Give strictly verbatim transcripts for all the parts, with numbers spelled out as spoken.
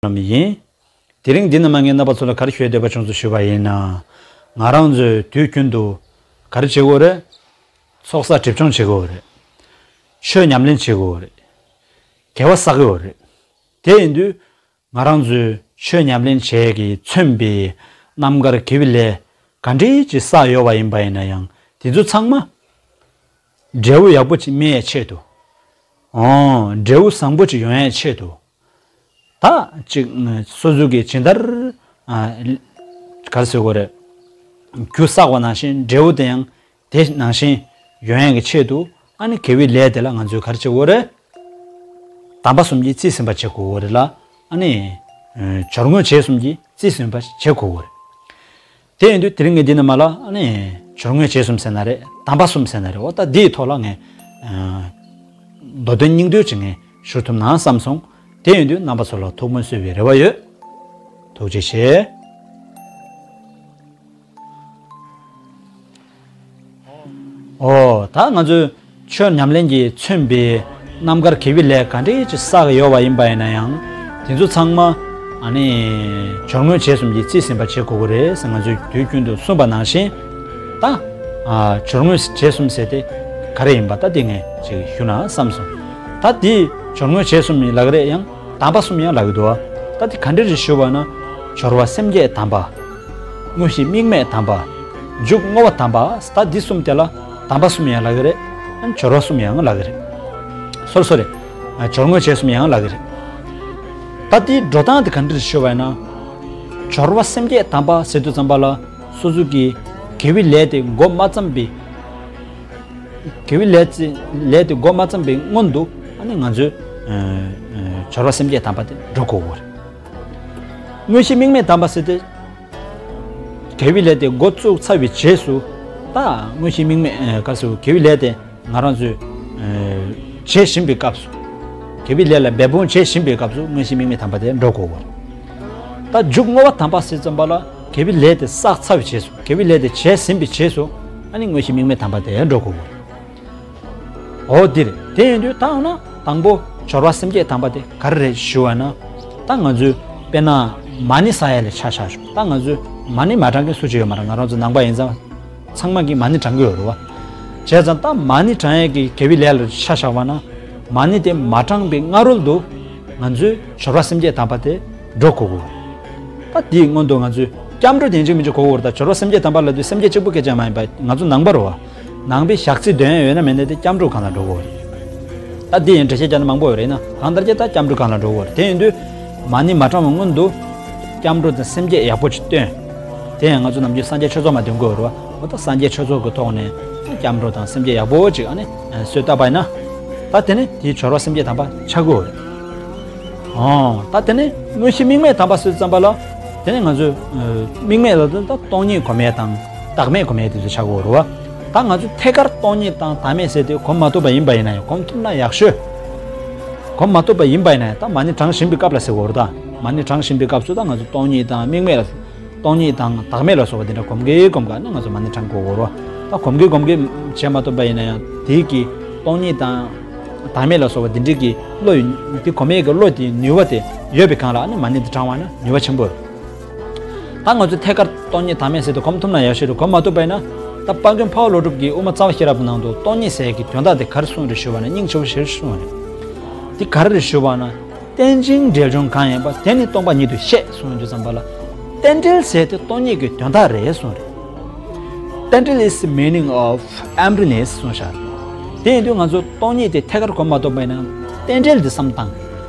ལམ་ཡིན། དེ་རིང་འདི་ནས་མ་ངས་རྣམ་པ་ཚོ་ལ་ག་རེ་ཞུ་འདོད་པ་བྱུང་སོང་ཞུས་པ་ཡིན་ན། ང་རང་ཚོས་དུས་རྒྱུན་དུ་ག་རེ་བྱེད་དགོས་རེད། ཚོགས་བསགས་སྒྲིབ་སྦྱོང་བྱེད་དགོས་རེད། ཆོས་ཉམས་ལེན་བྱེད་དགོས་རེད། དགེ་བ་བསགས་དགོས་རེད། དེ་ཡིན་དུས། ང་རང་ཚོས་ཆོས་ཉམས་ལེན་བྱས་ཀྱིས་མཚོན་པའི་རྣམ་དཀར་དགེ་བའི་ལས་ག་འདྲ་ཅིག་བསགས་ཡོད་པ་ཡིན་པ་ཡིན་ན་ཡང་དེ་ཚོ་ཚང་མ་འབྲས་བུ་ཡག་པོ་ཅིག་སྨིན་ཡའི་ཆེད་དུ། འོ། འབྲས་བུ་བཟང་པོ་ཅིག་ཡོང་ཡའི་ཆེད་དུ། ད་ཅིག་སོ་སོ་གིས་ཇི་ལྟར། ཨ། ག་རེ་ཟེར་དགོས་རེད། རྒྱུ་བསགས་པ་ནང་བཞིན་འབྲས་བུ་དེ་ཡང་དེ་ནང་བཞིན་ཡོང་ཡག་གི་ཆེད་དུ། ཨ་ནི་དགེ་བའི་ལས་དེ་ལ་ང་ཚོས་ག་རེ་བྱེད་དགོས་རེད། དམ་པ་གསུམ་གྱིས་རྩིས་ཟིན་པ་བྱེད་དགོས་རེད་ལ། ཨ་ནི། ཨ། སྦྱོར་དངོས་རྗེས་གསུམ་གྱིས་རྩིས་ཟིན་པ་བྱེད་དགོས་རེད། དེ་ཡིན་དུས་དེ་རིང་གི་འདི་ནས་མར་ལ། ཨ་ནི། སྦྱོར་དངོས་རྗེས་གསུམ་ཟེར་ན་རེད། དམ་པ་གསུམ་ཟེར་ན་རེད། འོ། ད་འདིའི་ཐོག་ལ་ངས། ཨ། མདོ་དོན་སྙིང་བསྡུས་ཅིག་ངས་ཞུ་ཐུབ་ན་བསམ་སོང་། དེ་ཡིན་དུས་རྣམ་པ་ཚོ་ལ་ཐུགས་སྨོན་གསོས་པའི་རེ་བ་ཡོད། ཐུགས་རྗེ་ཆེ། ཨོ། ད་ང་ཚོས་ཆོས་ཉམས་ལེན་གྱིས་མཚོན་པའི་རྣམ་དཀར་དགེ་བའི་ལས་ག་འདྲ་ཅིག་བསགས་ཡོད་པ་ཡིན་པ་ཡིན་ན་ཡང་། དེ་ཚོ་ཚང་མ། ཨ་ནི། སྦྱོར་དངོས་རྗེས་གསུམ་གྱིས་རྩིས་ཟིན་པ་བྱེད་དགོས་ཀྱི་རེད་ཟེར་ང་ཚོས་དུས་རྒྱུན་དུ་གསུངས་པ་ནང་བཞིན། ད། ཨ། སྦྱོར་དངོས་རྗེས་གསུམ་ཟེར་དེ་ག་རེ་ཡིན་པ་ད་དེ་ངས་ཅིག་ཞུ་ན་བསམ་སོང་། ད་དེ་སྦྱོར་དངོས་རྗེས་གསུམ་ཡིན་ལབ་ཀྱི་རེད། ཡང་དམ་པ་གསུམ་ཡང་ལབ་ཀྱི་འདུག་བ། ད་དེ་ག་འདྲ་རེད་ཞུས་པ་ན། སྦྱོར་བ་སེམས་བསྐྱེད་དམ་པ། དངོས་གཞི་དམིགས་མེད་དམ་པ། འཇུག་བསྔོ་བ་དམ་པ། ད་འདི་གསུམ་དེ་ལ་དམ་པ་གསུམ་ཡང་ལབ་ཀྱི་རེད། སྦྱོར་བ་གསུམ་ཡང་ལབ་ཀྱི་རེད། སོ་རེ་སོ་རེ། སྦྱོར་དངོས་རྗེས་གསུམ་ཡང་ལབ་ཀྱི་རེད། ད་འདིའི་འགྲོ་སྟངས་དེ་ག་འདྲ་ཞུ་བ་ཡིན་ན། སྦྱོར་བ་སེམས་བསྐྱེད་དམ་པ་ཟེར་དུས་ཙམ་པ་ལ། སོ་སོ་གི་དགེ་བའི་ལས་དེ་འགོ་མ་བརྩམས་པའི། དགེ་བའི་ལས་དེ་ལས་དེ་འགོ་མ་བརྩམས་པའི་སྔོན་དུ། ཨ་ནི་ང་ཚོས། ཨ། སྦྱོར་བ་སེམས་བསྐྱེད་དམ་པ་དེ་འགྲོ་དགོས་པ་རེད། དངོས་གཞི་དམིགས་མེད་དམ་པ་ཟེར་ཏེ། དགེ་བའི་ལས་དེ་འགོ་བཙུགས་ཚར་བའི་རྗེས་སུ། ད་དངོས་གཞི་དམིགས་མེད། ཨ། ག་ཟེར། དགེ་བའི་ལས་དེ་ང་རང་ཚོས། ཨ། བྱེད་བཞིན་པའི་སྐབས་སུ། དགེ་བའི་ལས་ལ་འབད་འབུངས་བྱེད་བཞིན་པའི་སྐབས་སུ་དངོས་གཞི་དམིགས་མེད་དམ་པ་དེ་འགྲོ་དགོས་པ་རེད། ད་འཇུག་བསྔོ་བ་དམ་པ་ཟེར་ཙམ་པ་ལ་དགེ་བའི་ལས་དེ་བསགས་ཚར་བའི་རྗེས་སུ། དགེ་བའི་ལས་དེ་བྱས་ཟིན་པའི་རྗེས་སུ། ཨ་ནི་དངོས་གཞི་དམིགས་མེད་དམ་པ་དེ་འགྲོ་དགོས་པ་རེད། འོ། འདིར་དེ་ཡིན་དུས་ད་འོ་ན་དང་པོ་སྦྱོར་བ་སེམས་བསྐྱེད་དམ་པ་དེ་ག་རེ་རེད་ཞུ་བ་ན། ད་ང་ཚོས་དཔེར་ན་མ་ཎི་བསགས་ཡ་ལ་ཆ་བཞག་ཞོག་ད་ང་ཚོས་མ་ཎི་མ་བགྲང་མཁན་སུ་ཅིག་ཡོད་མ་རེད། ང་རང་ཚོ་ནང་པ་ཡིན་ཙང་ཚང་མ་གིས་མ་ཎི་བགྲང་གི་ཡོད་རེད་བ། བྱས་ཙང་ད་མ་ཎི་བགྲང་ཡ་གི་དགེ་བའི་ལས་ལ་ཆ་བཞག་པ་ན། མ་ཎི་དེ་མ་བགྲང་པའི་སྔ་རོལ་དུ་ང་ཚོས་སྦྱོར་བ་སེམས་བསྐྱེད་དམ་པ་དེ་འགྲོ་དགོས་ཀྱི་ཡོད་རེད། ད་དེའི་སྔོན་དུ་ང་ཚོས་སྐྱབས་འགྲོ་དེ་ཡིན་གཅིག་མིན་གཅིག་དགོས་ཀྱི་ཡོད་རེད། ད་སྦྱོར་བ་སེམས་བསྐྱེད་དམ་པ་ལབ་དུས་སེམས་བསྐྱེད་གཅིག་པུ་སྐད་ཆ་མ་ཡིན་པ། ང་ཚོ་ནང་པ་རེད་བ། ནང་པའི་ཞག་རྩི་འདོན་ཡ་ཡོད་ན་མེད་ན་དེ་སྐྱབས་འགྲོ་སྒང་ལ་འགྲོ་དགོས་རེད། ད་འདི་ཡིན་འགྲེལ་བཤད་རྒྱག་ན་མང་པོ་ཡོད་རེད། ཡིན་ན་གང་ལྟར་ཀྱང་ད་སྐྱབས་འགྲོ་སྒང་ལ་འགྲོ་དགོས་རེད། དེ་ཡིན་དུས་མ་ཎི་མ་བགྲང་བའི་སྔོན་དུ་སྐྱབས་འགྲོ་དང་སེམས་བསྐྱེད་ཡག་པོ་ཅིག་བཏོན། དེ་ཡང་ང་ཚོ་ནམ་རྒྱུན་སངས་རྒྱས་ཆོས་ཚོགས་མ་འདོན་དགོས་རེད་བ། འོ། ད་སངས་རྒྱས་ཆོས་ཚོགས་ཀྱི་ཐོག་ནས་སྐྱབས་འགྲོ་དང་སེམས་བསྐྱེད་ཡག་པོ་ཅིག་ཨ་ནི་གསོལ་བཏབ་པ་ཡིན་ན། ད་དེ་ནི་དེའི་སྦྱོར་བ་སེམས་བསྐྱེད་དམ་པ་ཆགས་ཀྱི་ཡོད་རེད། ཨོ། ད་དེ་ནས་དངོས་གཞི་དམིགས་མེད་དམ་པ་ཟེར་ཙམ་པ་ལ། དེ་ནས་ང་ཚོས། ཨ། དམིགས་མེད་ལ་ད་སྟོང་ཉིད་སྒོམ་ཡས་དང་བདག་མེད་སྒོམ་ཡས་དེ་ཚོ་ཆགས་ཀྱི་ཡོད་རེད་བ། ད་ང་ཚོས་ཐད་ཀར་སྟོང་ཉིད་དང་བདག་མེད་ཟེར་དེ་སྒོམ་མ་ཐུབ་པ་ཡིན་པ་ཡིན་ན་ཡང་། སྒོམ་ཐུབ་ན་ཡག་ཤོས། སྒོམ་མ་ཐུབ་པ་ཡིན་པ་ཡིན་ན་ཡང་ད་མ་ཎི་བགྲང་བཞིན་པའི་སྐབས་ལ་ཟེར་དགོས་རེད། ད་མ་ཎི་བགྲང་བཞིན་པའི་སྐབས་སུ་ད་ང་ཚོ་སྟོང་ཉིད་དང་དམིགས་མེད་ལ། སྟོང་ཉིད་དང་བདག་མེད་ལ་སོགས་པ་དེ་འདྲ་སྒོམ་གྱིན་སྒོམ་གྱིན་ནི་ང་ཚོ་མ་ཎི་བགྲང་དགོས་རེད་བ། ད་སྒོམ་གྱིན་སྒོམ་གྱིན་བྱེད་མ་ཐུབ་པ་ཡིན་ན་ཡང་དེའི་གི་སྟོང་ཉིད་དང་བདག་མེད་ལ་སོགས་པ་འདི་འདྲའི་གི་བློ་ཡི་དེ་སྒོམ་ཡས་ཀྱི་བློ་དེའི་ནུས་པ་དེ་ཡོད་པའི་སྒང་ལ་ནི་མ་ཎི་དེ་བགྲང་བ་ན་ནུས་པ་ཆེན་པོ་ཡོད། ད་ང་ཚོས་ཐད་ཀར་སྟོང་ཉིད་བདག་མེད་ཟེར་དུས་སྒོམ་ཐུབ་ན་ཡག་ཤོས་རེད། སྒོམ་མ་ཐུབ་པ་ཡིན་ན། ད་དཔལ་མགོན་འཕགས་པ་ཀླུ་སྒྲུབ་ཀྱིས་དབུ་མ་རྩ་བ་ཤེས་རབ་ཀྱི་ནང་དུ་སྟོང་ཉིད་ཟེར་ཡས་ཀྱི་དོན་དག་དེ་ག་རེ་གསུངས་རེད་ཞུ་བ་ན། སྙིང་རྗེ་པོ་ཞེ་པོ་གསུངས་རེད། དེ་ག་རེ་རེད་ཞུ་བ་ན། རྟེན་ཅིང་འབྲེལ་འབྱུང་གང་ཡིན་པ། དེ་ནི་སྟོང་པ་ཉིད་དུ་ཤེས་གསུངས་དུས་ཙམ་པ་ལ། རྟེན་འབྲེལ་ཟེར་དེ་སྟོང་ཉིད་ཀྱི་དོན་དག་རེད་གསུངས་རེད། རྟེན་འབྲེལ་is the meaning of emptiness གསུངས་ཤག་དེ་ཡིན་དུས་ང་ཚོ་སྟོང་ཉིད་དེ་ཐད་ཀར་སྒོམ་མ་ཐུབ་པ་ཡིན་ན་རྟེན་འབྲེལ་འདི་བསམ་བཏང་།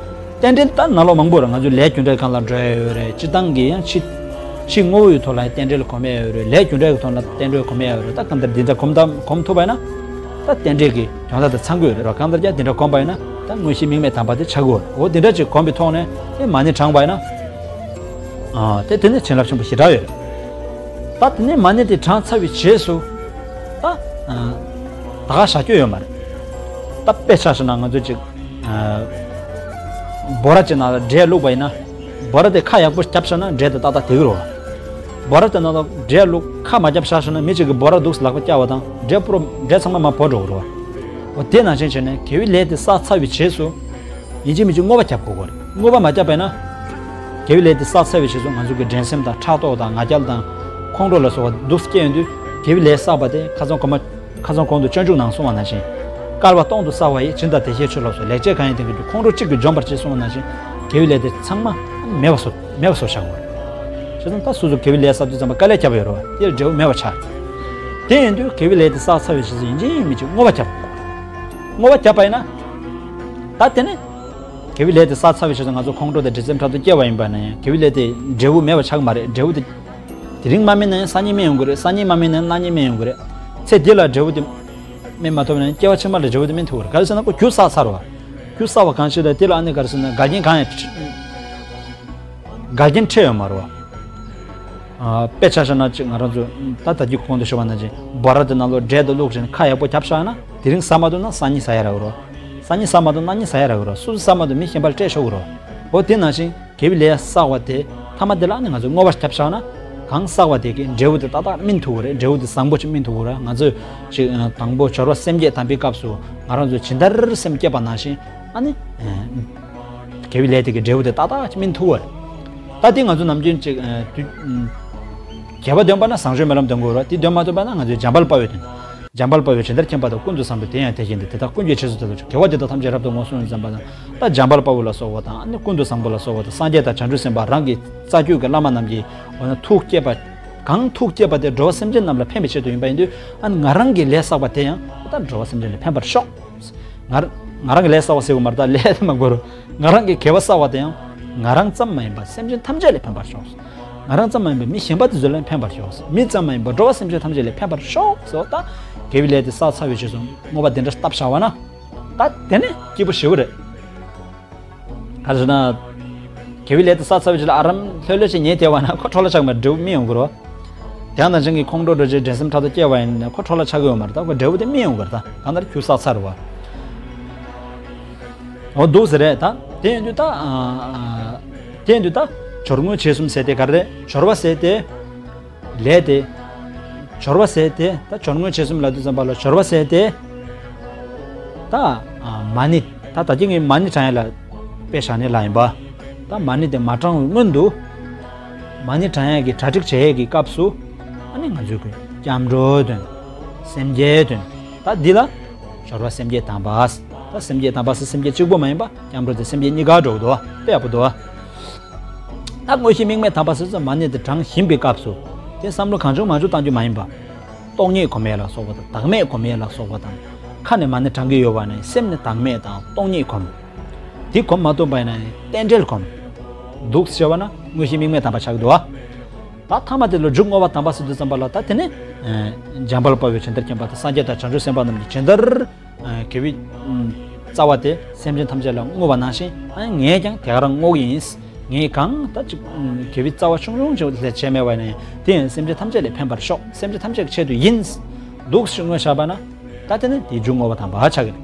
རྟེན་འབྲེལ་ད་ནང་ལོགས་མང་པོ་རེད། ང་ཚོ་ལས་རྒྱུ་འབྲས་སྒང་ལ་འགྲོ་ཡ་ཡོད་རེད། སྤྱིར་བཏང་གི་ཡང་ཕྱི་ཕྱི་དངོས་པོ་ཡི་ཐོག་ལ་རྟེན་འབྲེལ་སྒོམ་ཡ་ཡོད་རེད། ལས་རྒྱུ་འབྲས་ཀྱི་ཐོག་ལ་རྟེན་འབྲེལ་སྒོམ་ཡ་ཡོད་རེད། ད་གང་ལྟར་འདི་འདྲ་སྒོམ་ད་སྒོམ་ཐུབ་པ་ཡིན་ན། ད་རྟེན་འབྲེལ་གྱི་དོན་དག་དེ་ཚང་གི་ཡོད་རེད་བ། གང་ལྟར་ཀྱང་དེ་འདྲ་བསྒོམས་པ་ཡིན་ན་ད་དངོས་གཞི་དམིགས་མེད་དམ་པ་དེ་ཆགས་ཀྱི་ཡོད་རེད། འོ་དེ་འདྲ་ཅིག་བསྒོམས་པའི་ཐོག་ནས་དེ་མ་ཎི་བགྲངས་པ་ཡིན་ན། ཨ། དེ་དེ་ནས་བྱིན་རླབས་ཆེན་པོ་ཞེ་དྲག་ཡོད་རེད། ད་དེ་ནས་མ་ཎི་དེ་བགྲངས་ཚར་བའི་རྗེས་སུ། ད་ཨ། ད་ག་བཞག་རྒྱུ་ཡོད་མ་རེད། ད་དཔེ་ཆ་བཞག་ན་ང་ཚོ་ཅིག་ཨ། འབོ་ར་ཅིག་ནང་ལ་འབྲས་བླུགས་པ་ཡིན་ན། འབོ་ར་དེ་ཁ་ཡག་པོ་བརྒྱབ་བཞག་ན་འབྲས་དེ་ཏག་ཏག་དེ་གི་རེད་བ། འབོ་ར་དེ་ནང་ལ་འབྲས་བླུགས་ཁ་མ་བརྒྱབ་བཞག་ན་མི་གཅིག་གིས་འབོ་ར་འདུག་སེ་ལག་པ་བཀྱགས་པ་དང་འབྲས་པོ་ར་འབྲས་ཚང་མ་མར་བོར་འགྲོ་གི་རེད་བ། འོ་དེ་ནང་བཞིན་བྱས་ནས་དགེ་བའི་ལས་དེ་བསགས་ཚར་བའི་རྗེས་སུ། ཡིན་གཅིག་མིན་གཅིག་བསྔོ་བ་བརྒྱབ་དགོས་ཀྱི་རེད། བསྔོ་བ་མ་བརྒྱབ་པ་ཡིན་ན། དགེ་བའི་ལས་དེ་བསགས་ཚར་བའི་རྗེས་སུ་ང་ཚོ་གི་འགྲན་སེམས་དང་ཕྲག་དོག་དང་ང་རྒྱལ་དང་ཁོང་ཁྲོ་ལ་སོགས་པ་འདུག་སྐྱེ་ཡོང་དུས། དགེ་བའི་ལས་བསགས་པ་དེ་ཁ་སང་གོང་མ་ཁ་སང་གོང་དུ་སྤྱོད་འཇུག་ནང་གསུངས་པ་ནང་བཞིན། བསྐལ་པ་སྟོང་དུ་བསགས་པ་ཡི། སྦྱིན་དང་བདེ་གཤེགས་མཆོད་ལ་སོགས། ལེགས་སྤྱད་གང་ཡིན་དེ་ཀུན་གྱི། ཁོང་ཁྲོ་གཅིག་གིས་འཇོམས་པར་བྱེད་གསུངས་པ་ནང་བཞིན། དགེ་བའི་ལས་དེ་ཚང་མ་མེད་པ་བཟོ་མེད་པ་བཟོ་བཞག་དགོས། བྱས་ཙང་ད་སོ་སོ་དགེ་བའི་ལས་བསགས་དུས་ཙམ་པ་དཀའ་ལས་བརྒྱབ་པ་ཡོད་རེད་བ། དེ་ལ་འབྲས་བུ་མེད་པ་ཆགས། དེ་ཡིན་དུས་དགེ་བའི་ལས་དེ་བསགས་ཚར་བའི་རྗེས་སུ་ཡིན་གཅིག་མིན་གཅིག་བསྔོ་བ་བརྒྱབ་དགོས། བསྔོ་བ་བརྒྱབ་པ་ཡིན་ན། ད་དེ་ནས་དགེ་བའི་ལས་དེ་བསགས་ཚར་བའི་རྗེས་སུ་ང་ཚོ་ཁོང་ཁྲོ་དང་འདྲེ་སེམས་ཕྲག་དོག་སྐྱེ་བ་ཡིན་པ་ན་ཡང་དགེ་བའི་ལས་དེ་འབྲས་བུ་མེད་པ་ཆགས་ཀྱི་མ་རེད། འབྲས་བུ་དེ་དེ་རིང་མ་སྨིན་ན་ཡང་སང་ཉིན་སྨིན་ཡོང་གི་རེད། སང་ཉིན་མ་སྨིན་ན་ཡང་གནངས་ཉིན་སྨིན་ཡོང་གི་རེད། ཚེ་འདི་ལ་འབྲས་བུ་དེ་སྨིན་མ་ཐུབ་ན་ཡང་སྐྱེ་བ་ཕྱི་མ་ལ་འབྲས་བུ་དེ་སྨིན་ཐུབ་ཀྱི་རེད། ག་རེ་ཟེར་ན་ཁོ་རྒྱུ་བསགས་ཚར་བ། རྒྱུ་བསགས་པ་གང་ཞིག་ལ་དེ་ལ་ཨ་ནི་ག་རེ་ཟེར་ན་འགལ་རྐྱེན་གང་ཡང་འགལ་རྐྱེན་འཕྲད་ཡོད་མ་རེད་བ། ཨ། དཔེ་ཆ་བཞག་ན་ཅིག་ང་རང་ཚོ་ད་ད་གི་གོང་དུ་ཞུས་པ་ནང་བཞིན་འབོ་ར་དེ་ནང་ལོགས་འབྲས་དེ་བླུགས་བྱས་ནས་ཁ་ཡག་པོ་བརྒྱབ་བཞག་ན། དེ་རིང་ཟ་མ་ཐུབ་ན་སང་ཉིན་ཟ་ཡ་རག་གི་རེད། སང་ཉིན་ཟ་མ་ཐུབ་ན་གནངས་ཉིན་ཟ་ཡ་རག་གི་རེད། སོ་སོ་ཟ་མ་ཐུབ་མི་གཞན་པ་ལ་སྤྲད་ཆོག་གི་རེད། འོ་དེ་ནང་བཞིན་དགེ་བའི་ལས་བསགས་པ་དེ་མཐའ་མ་དེ་ལ་ནི་ང་ཚོས་བསྔོ་བ་བརྒྱབ་བཞག་ན། གང་བསགས་པ་དེ་གི་འབྲས་བུ་དེ་ཏག་ཏག་སྨིན་ཐུབ་ཀྱི་རེད། འབྲས་བུ་དེ་བཟང་པོ་ཅིག་སྨིན་ཐུབ་ཀྱི་རེད། ང་ཚོས་ཅིག་དང་པོ་སྦྱོར་བ་སེམས་བསྐྱེད་དམ་པའི་སྐབས་སུ་ང་རང་ཚོས་ཇི་ལྟར་སེམས་བསྐྱེད་པ་ནང་བཞིན་ཨ་ནི། དགེ་བའི་ལས་དེ་གི་འབྲས་བུ་དེ་ཏག་ཏག་ཅིག་སྨིན་ཐུབ་པ་རེད། ད་དེ་ང་ཚོ་ནམ་རྒྱུན་ཅིག་ཨ། དུས་ཨ། དགེ་བ་འདོན་པ་ན་བཟང་སྤྱོད་སྨོན་ལམ་འདོན་དགོས་རེད། དེ་འདོན་མ་ཐུབ་པ་ན་ང་ཚོས་འཇམ་དཔལ་དཔའ་བོས་འདོན། འཇམ་དཔལ་དཔའ་བོས་ཇི་ལྟར་མཁྱེན་པ་དང་། ཀུན་ཏུ་བཟང་པོས་དེ་ཡང་དེ་བཞིན་ཏེ། དེ་དག་ཀུན་གྱི་རྗེས་སུ་བདག་སློབ་ཕྱིར། དགེ་བ་འདི་དག་ཐམས་ཅད་རབ་ཏུ་བསྔོ་གསུངས་ཙམ་པ་དང་། ད་འཇམ་དཔལ་དཔའ་བོ་ལ་སོགས་པ་དང་། ཨ་ནི་ཀུན་ཏུ་བཟང་པོ་ལ་སོགས་པ་དང་། སངས་རྒྱས་དང་བྱང་ཆུབ་སེམས་དཔའ་རང་གི་རྩ་བརྒྱུད་ཀྱི་བླ་མ་རྣམས་ཀྱིས་འོ་ན་ཐུགས་བསྐྱེད་པ། གང་ཐུགས་བསྐྱེད་པ་དེ་འགྲོ་བ་སེམས་ཅན་རྣམས་ལ་ཕན་པའི་ཆེད་དུ་ཡིན་པ་ཡིན་དུས། ཨ་ནི་ང་རང་གིས་ལས་བསགས་པ་དེ་ཡང་ད་འགྲོ་བ་སེམས་ཅན་ལ་ཕན་པར་ཤོག། ང་རང་ང་རང་གི་ལས་བསགས་པ་ཟེར་དགོས་མ་རེད། ད་ལས་དེ་མ་དགོས་རོ། ང་རང་གི་དགེ་བ་བསགས་པ་དེ་ཡང་ང་རང་ཙམ་མ་ཡིན་པར་སེམས་ཅན་ཐམས་ཅད་ལ་ཕན་པར་ཤོག། ང་རང་ཙམ་མ་ཡིན་པར་མི་གཞན་པ་དེ་ཚོ་ལ་ཕན་པར་ཤོག། མི་ཙམ་མ་ཡིན་པར་འགྲོ་བ་སེམས་ཅན་ཐམས་ཅད་ལ་ཕན་པར་ཤོག་ཟེར་བ་དང་། དགེ་བའི་ལས་དེ་བསགས་ཚར་བའི་རྗེས་སུ་བསྔོ་བ་འདི་འདྲ་བཏབ་བཞག་པ་ན། ད་དེ་ནི་སྐྱིད་པོ་ཞེ་པོ་རེད། ག་རེ་ཟེར་ན། དགེ་བའི་ལས་དེ་བསགས་ཚར་བའི་རྗེས་ལ་ཨ་རམ་ལྷོད་ལྷོད་ཅིག་ཉལ་བསྡད་པ་ན་ཁོ་འཕྲོ་བརླག་ཆགས་མ་འགྲོ་མི་ཡོང་གི་རོ། དེ་ཡང་ནང་བཞིན་གྱི་ཁོང་ཁྲོ་འདྲ་ཅིག་འདྲེ་སེམས་ཕྲག་དོག་སྐྱེ་བ་ཡིན་ན་ཁོ་འཕྲོ་བརླག་ཆགས་ཀྱི་ཡོད་མ་རེད། ད་ཁོ་འབྲས་བུ་དེ་སྨིན་ཡོང་གི་རེད། ད་གང་ལྟར་རྒྱུ་བསགས་ཚར་བ། འོ་འདུག་ཟེར་རེད་ད། དེ་ཡིན་དུས་ད། ཨ། ཨ། དེ་ཡིན་དུས་ད། སྦྱོར་དངོས་རྗེས་གསུམ་ཟེར་དེ་ག་རེ་རེད། སྦྱོར་བ་ཟེར་དེ། ལས་དེ། སྦྱོར་བ་ཟེར་དེ། ད་སྦྱོར་དངོས་རྗེས་གསུམ་ལབ་དུས་ཙམ་པ་ལ་སྦྱོར་བ་ཟེར་དེ། ད། ཨ། མ་ཎི། ད་ད་གིན་ངས་མ་ཎི་བགྲང་ཡ་ལ་དཔེ་བཞག་ནས་ལབ་ཡིན་པ། ད་མ་ཎི་དེ་མ་བགྲང་བའི་སྔོན་དུ། མ་ཎི་བགྲང་ཡ་གི་གྲ་སྒྲིག་བྱེད་ཡ་གི་སྐབས་སུ། ཨ་ནི་ང་ཚོས་ཀྱི་སྐྱབས་འགྲོ་འདོན། སེམས་བསྐྱེད་འདོན། ད་འདི་ལ། སྦྱོར་བ་སེམས་བསྐྱེད་དམ་པ། ད་སེམས་བསྐྱེད་དམ་པ་ཟེར་སེམས་བསྐྱེད་གཅིག་པོ་མ་ཡིན་པ། སྐྱབས་འགྲོ་དེ་སེམས་བསྐྱེད་གཉིས་ཀ་འགྲོ་གི་འདུག་བ། དཔེ་ཡག་པོ་འདུག་བ། ད་དངོས་གཞི་དམིགས་མེད་དམ་པ་ཟེར་ཙམ་མ་ཎི་དེ་བགྲང་བཞིན་པའི་སྐབས་སུ། དེ་བསམ་བློ་གང་བྱུང་མང་བྱུང་བཏང་རྒྱུ་མ་ཡིན་པ། སྟོང་ཉིད་སྒོམ་ཡས་ལ་སོགས་པ་དང་། བདག་མེད་སྒོམ་ཡས་ལ་སོགས་པ་དང་། ཁ་ནས་མ་ཎི་བགྲང་གི་ཡོད་པ་ནས་སེམས་ནས་བདག་མེད་དང་སྟོང་ཉིད་སྒོམ། དེ་སྒོམ་མ་ཐུབ་པ་ཡིན་ན་རྟེན་འབྲེལ་སྒོམ། འདུག་ཟེར་བ་ན་དངོས་གཞི་དམིགས་མེད་དམ་པ་ཆགས་ཀྱི་འདུག་བ། ད་ཐ་མ་དེ་ལ་མཇུག་བསྔོ་བ་དམ་པ་ཟེར་དུས་ཙམ་པ་ལ། ད་དེ་ནི། ཨ། འཇམ་དཔལ་དཔའ་བོས་ཇི་ལྟར་མཁྱེན་པ་དང་། སངས་རྒྱས་དང་བྱང་ཆུབ་སེམས་དཔའ་རྣམས་ཀྱིས་ཇི་ལྟར། ཨ། དགེ་བའི། ཨ། རྩ་བ་དེ་སེམས་ཅན་ཐམས་ཅད་ལ་བསྔོ་བ་ནང་བཞིན། ཨ། ངས་ཀྱང་དེ་ག་རང་བསྔོ་གི་ཡིན། ངས་གང་ལྟར་ཅིག། ཨ། དགེ་བའི་རྩ་བ་ཆུང་ཆུང་ཅིག་ལས་བྱས་མེད་པ་ནས་དེ་ཡང་སེམས་ཅན་ཐམས་ཅད་ལ་ཕན་པར་ཤོག། སེམས་ཅན་ཐམས་ཅད་ཀྱི་ཆེད་དུ་ཡིན། འདུག་ཞེས་བསྔོས་བཞག་པ་ན། ད་དེ་ནི་དེའི་མཇུག་བསྔོ་བ་དམ་པ་ཆགས་ཀྱི་རེད།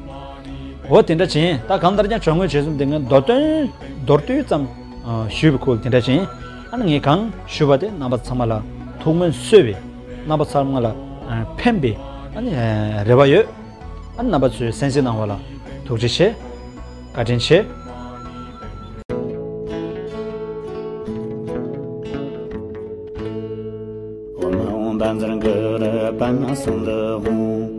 འོ་དེ་འདྲ་བྱས། ད་གང་ལྟར་ཀྱང་སྦྱོར་དངོས་རྗེས་གསུམ་དེ་ངས་མདོར་བསྡུས། མདོར་བསྡུས་ཙམ། ཨ། ཞུས་པའི་ཁུལ་དེ་འདྲ་བྱས། ཨ་ནི་ངས་གང་ཞུས་པ་དེ་རྣམ་པ་ཚང་མ་ལ་ཐུགས་སྨོན་གསོས་པའི། རྣམ་པ་ཚང་མ་ལ། ཨ། ཕན་པའི། ཨ་ནི། ཨ། རེ་བ་ཡོད། ཨ་ནི་རྣམ་པ་ཚོས་གསན་གཟིགས་གནང་བ་ལ་ཐུགས་རྗེ་ཆེ། བཀའ་དྲིན་ཆེ། ཨོཾ་ཨཱཿཧཱུྃ་བཛྲ་གུ་རུ་པདྨ་སིདྡྷི་ཧཱུྃ།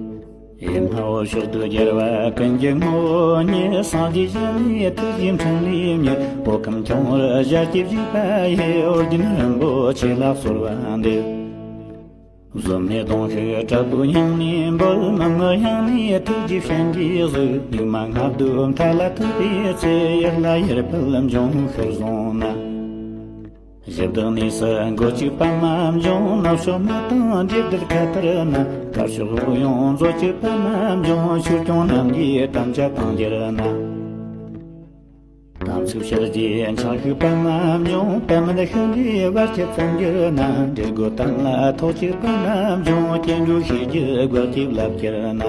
ཨེ་མ་ཧོ། ཕྱོགས་དུས་རྒྱལ་བ་ཀུན་གྱི་ངོ་བོ་ཉིད། སངས་རྒྱས་ཞལ་ནས་ཐུགས་རྗེའི་འཕྲིན་ལས་མྱུར། འོད་ཁམས་ཁྱུང་བུ་ཞལ་གྱིས་བརྗིད་པ་ཡི། ཨོ་རྒྱན་རིན་པོ་ཆེ་ལ་གསོལ་བ་འདེབས། གཟུགས་ནས་གདོང་བཞི་དྲུག་པོའི་སྙིང་ནས་འབུད། མི་མངོན་དབྱིངས་ནས་ཐུགས་རྗེའི་སྤྱན་གྱིས་གཟིགས། སྙིགས་མ་ལྔ་བདོའི་མཐའ་ལ་ཐུག་པའི་ཚེ། ཡར་ལ་ཡུར་བུད་འབྱུང་ཤར་སོང་ན། གཞི་བདག་གནས་སུ་མགོ་གཅིག་པདྨ་འབྱུང་། ནག་ཕྱོགས་མི་གཏོང་འདྲེ་བདུད་ཁ་ཐར་ན། དཀར་ཕྱོགས་དབུགས་དབྱུང་མཛོད་ཅིག་པདྨ་འབྱུང་། ཆོས་སྐྱོང་རྣམས་ཀྱིས་དམ་བཅའ་བཏང་གྱུར་ན། དམ་ཚིག་ཕྱག་རྒྱའི་འཆང་ཤུགས་པདྨ་འབྱུང་། པདྨ་འདི་ཤིང་འདྲའི་བར་ཆད་བསམ་གྱུར་ན། འདྲེ་རྒོད་གཏམ་ལ་ཐོག་གཅིག་པདྨ་འབྱུང་། སྐྱེ་འགྲོའི་ཤེས་རྒྱུད་རྒོད་ཅིག་བསླབ་གྱུར་ན།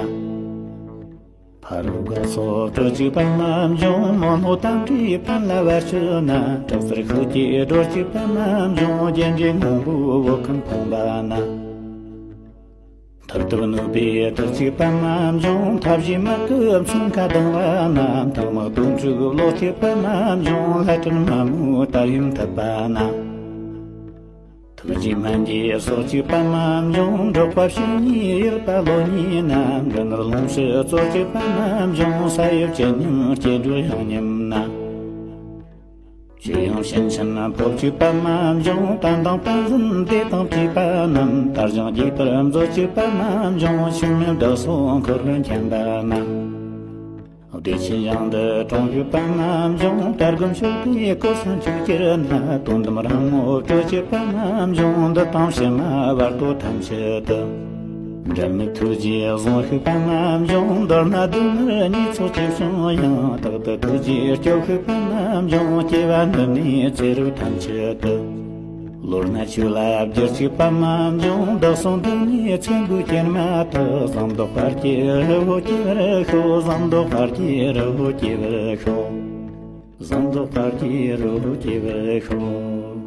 ཕ་རོལ་བཀའ་སོགས་སྤྲུལ་གཅིག་པདྨ་འབྱུང་། མོ་ནོ་རྟ་མགྲིན་སྤུན་ལ་བར་ཆད་ན། དྲག་རྩལ་ཤུགས་ཀྱིས་སྒྲོལ་གཅིག་པདྨ་འབྱུང་། རྒྱན་འདྲེས་སྔོན་པོའི་འོད་ཁམས་ཕོངས་པ་ན། ཐར་ཐུབ་ནུས་པའི་ཐུགས་གཅིག་པདྨ་འབྱུང་། ཐབས་ཤེས་མི་བསྐུལ་མཚོན་ཁ་ལྡང་བ་རྣམས། ཐང་དམག་དོན་གྲུབ་བློ་གཅིག་པདྨ་འབྱུང་། ལྷ་སྲིན་མ་མོའི་དར་ཡུམ་ཐུབ་པ་རྣམས། ཐུགས་རྗེ་སྨན་གྱི་སོ་གཅིག་པདྨ་འབྱུང་། འབྲོག་པ་བཤེས་གཉེན་ཡུལ་པ་བློ་གཉིས་རྣམས། འབྲུ་ནོར་ལོངས་སྤྱོད་གཙོ་གཅིག་པདྨ་འབྱུང་། ས་ཡི་བཅུད་སྙོམས་སྐྱེ་འགྲོ་ཡང་སྙོམས་ན། ཇི་ཡང་སེམས་ཅན་ཕོ་གཅིག་པདྨ་འབྱུང་། བསྟན་དང་བསྟན་འཛིན་སྡེ་དང་བཅས་པ་རྣམས། དར་ཞིང་རྒྱས་པར་མཛོད་ཅིག་པདྨ་འབྱུང་། ཕྱི་མི་བདག་སོགས་འཁོར་བའི་མཁྱེན་པ་རྣམས། བདེ་ཆེན་ཞིང་དུ་དྲོངས་ཤིག་པདྨ་འབྱུང་། དལ་བུམ་ཤུགས་པའི་གོ་ས་འཇུག་གྱུར་ན། དོན་དམ་རང་ངོ་སྤྲོད་ཅིག་པདྨ་འབྱུང་། འདི་དང་ཕྱི་མ་བར་དོ་ཐམས་ཅད་དུ། འབྲལ་མེད་ཐུགས་རྗེས་བཟུང་ཤིག་པདྨ་འབྱུང་། མདོར་ན་སྡུག་བསྔལ་གཉིས་ཚོགས་ཅི་བྱུང་ཡང་། རྟག་ཏུ་ཐུགས་རྗེས་སྐྱོབ་ཤིག་པདྨ་འབྱུང་། སྐྱེ་བ་འདི་ནས་ཚེ་རབས་ཐམས་ཅད་དུ། བློ་སྣ་ཆོས་ལ་བསྒྱུར་ཅིག་པདྨ་འབྱུང་། བདག་སོགས་འདི་ནས་ཚེ་འགུགས་གྱུར་མ་ཐག། ཟངས་མདོག་དཔལ་གྱི་རི་བོ་སྐྱེ་བར་ཤོག། ཟངས་མདོག་དཔལ་གྱི་རི་བོ་སྐྱེ་བར་ཤོག། ཟངས་མདོག་དཔལ་གྱི་རི་བོ་སྐྱེ་བར་ཤོག།